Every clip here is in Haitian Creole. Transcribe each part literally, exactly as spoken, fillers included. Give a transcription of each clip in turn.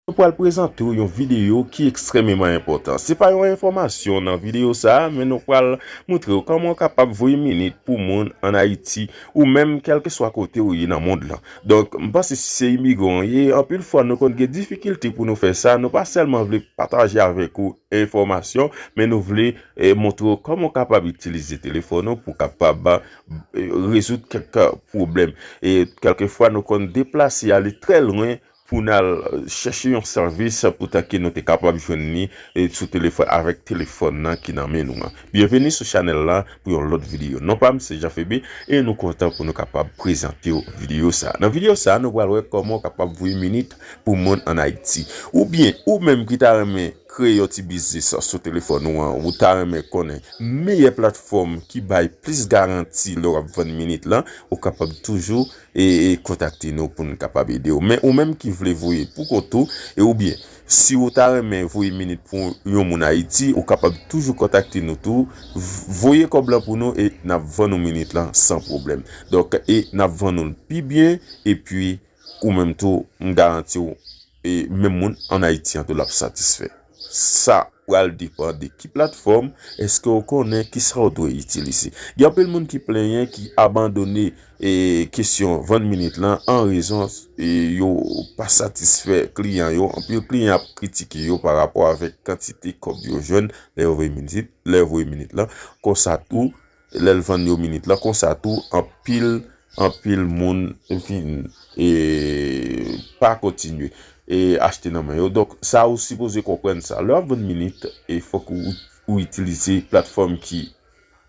Nou pral prezante w yon videyo ki ekstrèmeman enpòtan. Se pa yon enfòmasyon nan videyo sa a, men nou pral montre w kòman w kapab voye minit pou moun ann Ayiti, ou menm kèlkeswa kote w ye nan mond lan. Donk, m panse si se imigran w ye, anpil fwa nou konn gen difikilte pou nou fè sa. Nou pa sèlman vle pataje avèk ou enfòmasyon, men nou vle, eh, montre w kòman w kapab itilize telefòn ou pou w kapab, eh, rezoud kèk pwoblèm. E kèlkefwa, nou konn deplase, ale trè lwen pou n al, eh, chèche yon sèvis poutan ke nou te kapab jwenn li, eh, sou telefòn, avèk telefòn nan ki nan men nou an. Byenveni sou chanèl la pou yon lòt videyo. Non pa m se Jean Febe e nou kontan pou nou kapab prezante w videyo sa. Nan videyo sa, nou pral wè kòman w kapab voye minit pou moun ann Ayiti. Oubyen, ou menm ki ta renmen kreye yon ti biznis sou telefòn ou an, ou ta renmen konnen meyè platfòm ki bay plis garanti lè w ap vann minit lan, ou kapab toujou e, e kontakte nou pou n kapab ede w. Men ou menm ki vle voye pou kont ou, e oubyen si ou ta renmen voye minit pou yon moun Ayiti, ou kapab toujou kontakte nou tou. V-, voye kòb lan pou nou e n ap vann ou minit lan san pwoblèm. Donk, e n ap vann ou l pi byen, epi ou menm tou, m garanti w, e menm moun ann Ayiti an tou, l ap satisfè. Sa pral depann de ki platfòm, èske w konnen ki sa w dwe itilize. Gen anpil moun ki plenyen, ki abandone, e kesyon vann minit lan an rezon, e yo pa satisfè kliyan yo. Anpil kliyan ap kritike yo pa rapò avèk kantite kòb yo jwenn lè yo voye minit, lè yo voye minit lan. Konsa tou, lè l vann yo minit lan, konsa tou, anpil, anpil moun vin, e pa kontinye, e achte nan men yo. Donk, sa ou sipoze konprann sa. Lè w ap vann minit, e fòk ou, ou itilize platfòm ki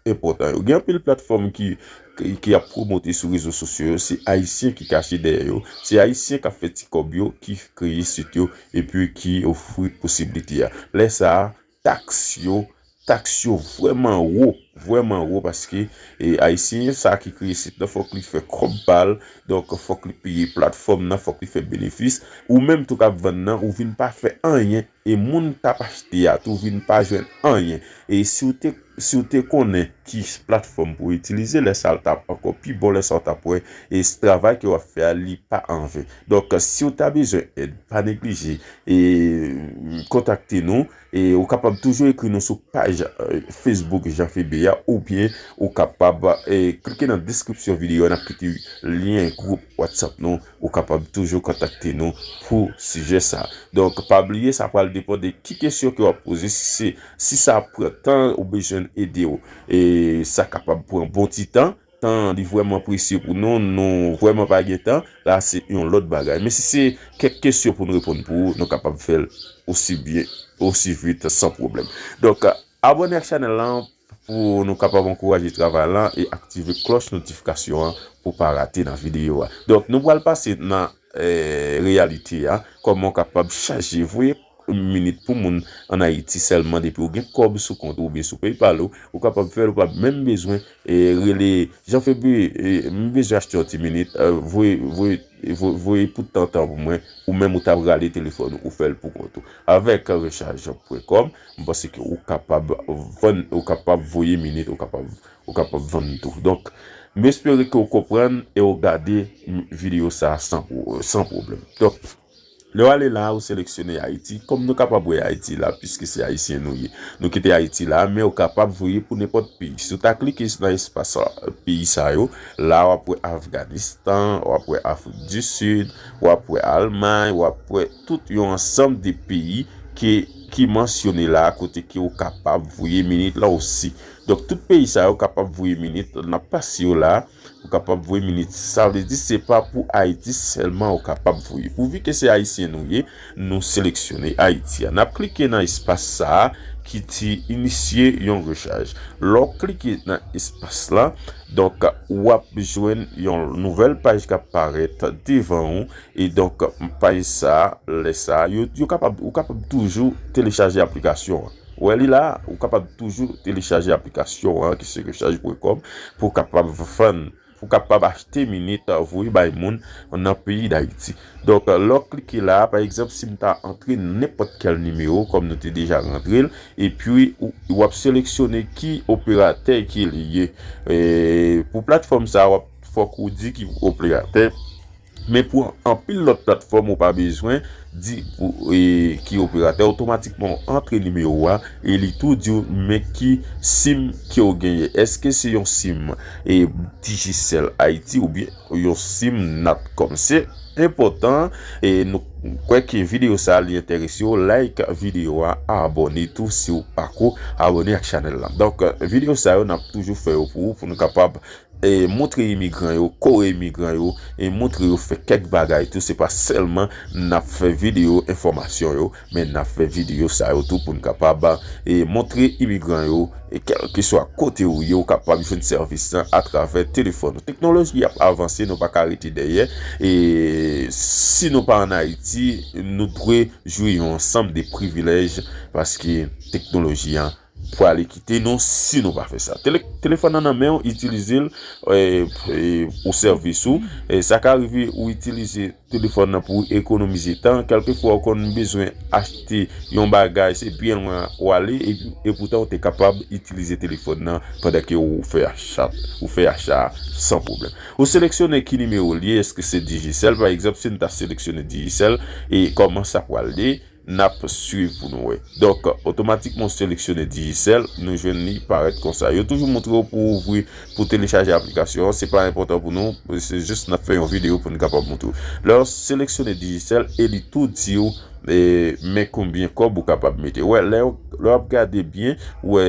enpòtan yo. Gen anpil platfòm ki, ki, ki ap pwomote sou rezo sosyo yo. Se Ayisyen ki kache dèyè yo. Se Ayisyen k ap fè ti kòb yo, ki kreye sit yo, epi ki ofri posiblite a. Lè sa a, taks yo, taks yo vrèman wo, vrèman wo, paske, e, Ayisyen sa ki kreye sit lan, fòk li fè kòb pa l, donk fòk li peye platfòm nan, fòk li fè benefis. Ou menm tou k ap vann nan, ou vin pa fè anyen, e moun k ap achte a tou vin pa jwenn anyen. E si w te, si w te konnen ki platfòm pou w itilize, lè sa a l t ap ankò pi bon, lè sa a w t ap wè, e s-, travay ke w ap fè a, li pa anven. Donk, si w ta bezwen èd, pa neglije, e, kontakte nou. E ou kapab toujou ekri nou sou paj, eh, Facebook Jean Febe a, oubyen ou kapab, eh, klike nan deskripsyon videyo a, n ap kite lyen gwoup WhatsApp nou. Ou kapab toujou kontakte nou pou sijè sa. Donk, pa bliye, sa pral depann de ki kesyon ke w ap poze. Si se, si sa ap pran tan, ou bezwen ede w, e sa kapab pran bon ti tan. Tan an, li vrèman presye pou nou, nou vrèman pa gen tan, la se yon lòt bagay. Men si se kèk kesyon pou n reponn pou ou, nou kapab fè l osi byen, osi vit, san pwoblèm. Donk, abòne ak chanèl lan pou nou kapab ankouraje travay lan e aktive klòch notifikasyon an pou w pa rate nan videyo a. Donk, nou pral pase nan, eh, reyalite a, kòman w kapab chaje, voye minit pou moun ann Ayiti sèlman depi w gen kòb sou kont ou oubyen sou PayPal ou, ou kapab fè l, ou pa menm bezwen, eh, rele Jean Febe, eh, m bezwen achte yon ti minit, eh, voye, voye, voye, voye pou tantan pou mwen, ou menm ou t ap rale telefòn ou, ou fè l pou kont ou. Avèk rechaj pwen kòm, m panse ke ou kapab vann, ou kapab voye minit, ou kapab, ou kapab vann tou. Donk, m espere ke w konprann e w gade videyo sa a san pwo-, san pwoblèm. Donk, lè w ale la, ou seleksyone Ayiti. Kòm nou kapab wè Ayiti la, piske se Ayisyen nou ye. Nou kite Ayiti la, men ou kapab voye pou nenpòt peyi. Si w ta klike nan espas, eh, peyi sa yo, la w ap wè Afganistan, w ap wè Afrik di Sid, w ap wè Almay, w ap wè tout yon ansanm de peyi ke, ki mansyone la, kote ke ou kapab voye minit la osi. Donk, tout peyi sa yo kapab voye minit, n ap pase yo la, ou kapab voye minit. Sa vle di se pa pou Ayiti sèlman ou kapab voye. Pouvi ke se Ayisyen nou ye, nou seleksyone Ayiti a. N ap klike nan espas sa a ki di inisye yon rechaj. Lè w klike nan espas la, donk, w ap jwenn yon nouvèl paj k ap parèt devan ou. E donk, paj sa a, lè sa a, yo, yo kapab, ou kapab toujou telechaje aplikasyon an. Ou wè li la, ou kapab toujou telechaje aplikasyon an, ki se rechaj pwen kòm, pou w kapab vann, pou w kapab achte minit, voye bay moun nan peyi Dayiti. Donk, lè w klike la, pa egzanp, si m ta antre nenpòt kèl nimewo, kòm nou te deja rantre l, epi ou, w ap seleksyone ki operatè ke li ye. E, pou platfòm sa a, w ap, fòk ou di ki operatè. Men pou anpil lòt platfòm, ou pa bezwen di pou e, ki operatè, otomatikman w antre nimewo a e li tou di w men ki sim ke w genyen. Èske se yon sim e, Digicel Ayiti oubyen yon sim Natcom? Se enpòtan e nou kwè ke videyo sa a li enterese w, like videyo a, abòne tou si w pako abòne ak chanèl la. Donk videyo sa yo n ap toujou fè yo pou ou, pou nou kapab e, montre imigran yo, kore imigran yo, e montre yo fè kèk bagay tou. Se pa sèlman n ap fè videyo enfòmasyon yo, men n ap fè videyo sa yo tou pou n kapab e, montre imigran yo, e kèlkeswa kote ou ye, ou kapab jwenn sèvis lan atravè telefòn ou. Teknoloji ap avanse, nou pa ka rete dèyè. E si nou pa ann Ayiti, nou dwe jwi yon ansanm de privilèj paske teknoloji an pwale kite nou si nou pa fè sa. Tele, telefòn nan nan men w, itilize l e, e, pou sèvis ou. E, sa ka rive ou itilize telefòn nan pou ekonomize tan. Kèlkefwa ou konn bezwen achte yon bagay, se byen lwen w ale, e, e poutan ou te kapab itilize telefòn nan pandan ke ou fè acha, ou fè acha san pwoblèm. Ou seleksyone ki nimewo l ye, èske se Digicel, pa egzanp, si n ta seleksyone Digicel, e kòman sa pwal ye, n ap swiv pou nou wè. Donk, otomatikman w seleksyone Digicel, nou jwenn li parèt konsa. Yo toujou montre w pou ouvri, pou telechaje aplikasyon an. Se pa enpòtan pou nou, se jis n ap fè yon videyo pou n kapab montre w. Lè w seleksyone Digicel, e li tou di w e, men konbyen kòb ou kapab mete. Wè, lè, lè w ap gade byen, wè,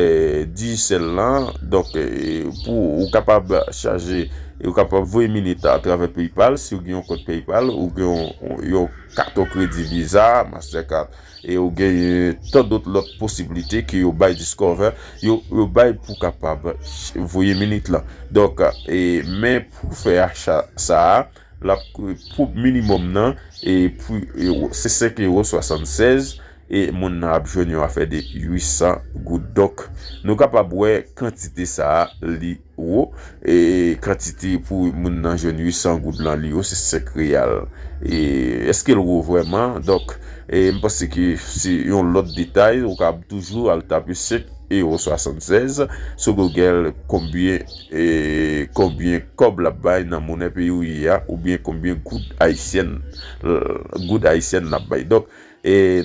Digicel lan, donk, e, pou ou kapab chaje, e ou kapab voye minit atravè PayPal, si w gen yon kont PayPal, ou gen yon, yon katon kredi Visa, Mastercard, e ou gen, e, tan dòt lòt posiblite ke yo bay Discover, yo, yo bay pou kapab ch-, voye minit lan. Donk, e, men pou fè acha sa a, l ap pou minimòm nan, e pou, e, se senk ewo swasannsèz, e moun nan ap jwenn yon afè de uitsan goud. Donk, nou kapab wè kantite sa a, li wo, e kantite pou moun nan jwenn uitsan goud lan, li wo, se senk reyal. E èske l wo vrèman? Donk, e m panse ke se yon lòt detay, ou ka toujou al tape senk ewo swasannsèz sou Google, konbyen, e konbyen kòb l ap bay nan monè peyi w ye a, oubyen konbyen goud ayisyèn, goud ayisyèn l ap bay. Donk, e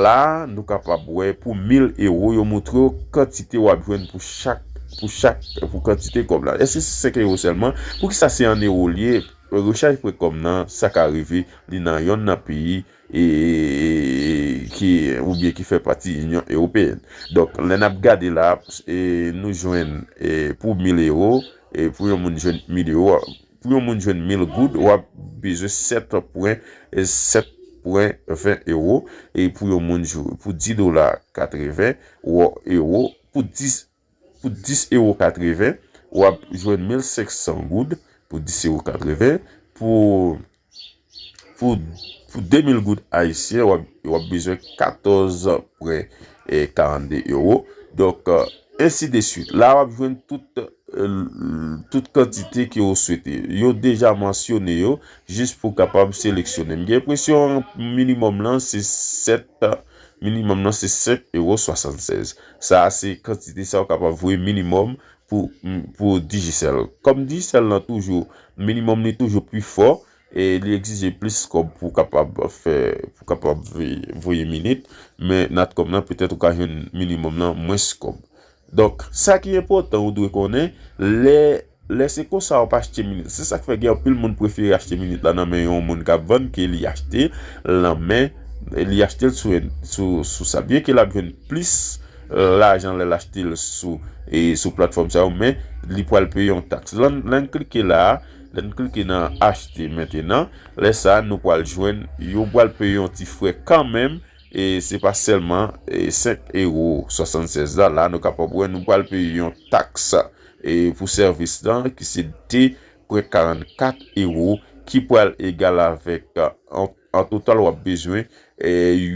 la, nou kapab wè pou mil ewo, yo montre w kantite w ap jwenn pou chak, pou chak, pou kantite kòb la. Èske se senk ewo sèlman? Poukisa se an ewo l ye? Rechaj pwen kòm nan, sa ka rive, li nan yonn nan peyi, e, e, e, ki, oubyen ki fè pati Inyon Ewopeyèn. Donk, lè n ap gade la, e, nou jwenn, e, pou mil ewo, e, pou yon moun jwenn mil ewo, pou yon moun jwenn mil goud, w ap bezwen sèt pwen, e, sèt pwen ven ewo, e pou yon moun jwe, pou dis dola katreven, w, ewo, pou dis, pou dis ewo katreven, w ap jwenn mil senk san goud pou dis ewo katreven, pou, pou, pou de mil goud ayisyen, w ap, w ap bezwen katòz pwen, e, karannde ewo. Donk, e, ensi de swit. La, w ap jwenn tout, e, tout kantite ke w swete. Yo deja mansyone yo, jis pou w kapab seleksyone. M gen enpresyon minimòm lan, se sèt, minimòm lan, se senk ewo swasannsèz. Sa a, se kantite sa w kapab voye minimòm pou, pou Digicel. Kòm Digicel lan toujou, minimòm li toujou pi fò, e li egzije plis kòb pou kapab fè, pou kapab voye, voye minit, men Natcom nan, petèt ou ka jwenn minimòm lan mwens kòb. Donk, sa ki enpòtan ou dwe konnen, lè, lè se konsa w ap achte minit. Se sa k fè gen anpil moun prefere achte minit la nan men yon moun k ap vann ke li achte l nan men, li achte l sou, sou, sou sa. Byenke l ap jwenn plis, e, lajan lè l achte l sou, e, sou platfòm sa yo, men li pral peye yon taks. Lè n, lè n klike la a, lè n klike nan achte mentenan, lè sa a, nou pral jwenn, yo pral peye yon ti frè kanmenm, e se pa sèlman, e, senk ewo swasannsèz la, la nou kapab wè nou pral peye yon taks, e, pou sèvis lan, ki se de pwen karannkat ewo, ki pral egal avèk, e, an, an total w ap bezwen, e,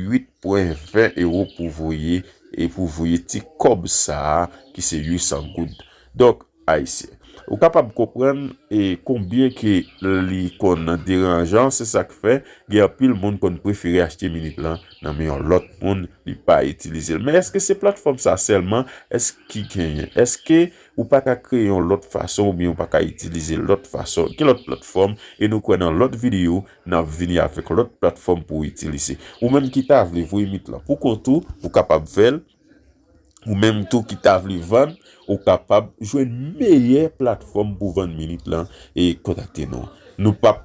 uit pwen ven ewo pou voye, e pou voye ti kòb sa a, ki se uitsan goud. Donk, ayisyen. Ou kapab konprann, e, konbyen ke li konn deranjan, se sa k fè gen anpil moun konn prefere achte minit lan nan men yon lòt moun, li pa itilize l. Men èske se platfòm sa sèlman, èske ki genyen? Èske ou pa ka kreye yon lòt fason oubyen ou pa ka itilize lòt fason, gen lòt platfòm, e nou kwè nan lòt videyo, n ap vini avèk lòt platfòm pou w itilize. Ou menm ki ta vle voye minit lan pou kont ou, ou kapab fè l. Ou menm tou ki ta vle vann, ou kapab jwenn meyè platfòm pou vann minit lan e kontakte nou. Nou p ap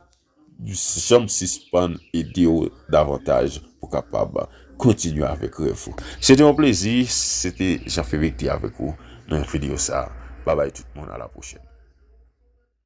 janm sispann ede w davantaj pou kapab kontinye avèk rèv ou. Se te yon plezi, se te Jean Fébé ki te avèk ou nan videyo sa. Babay tout moun, a la pwochèn.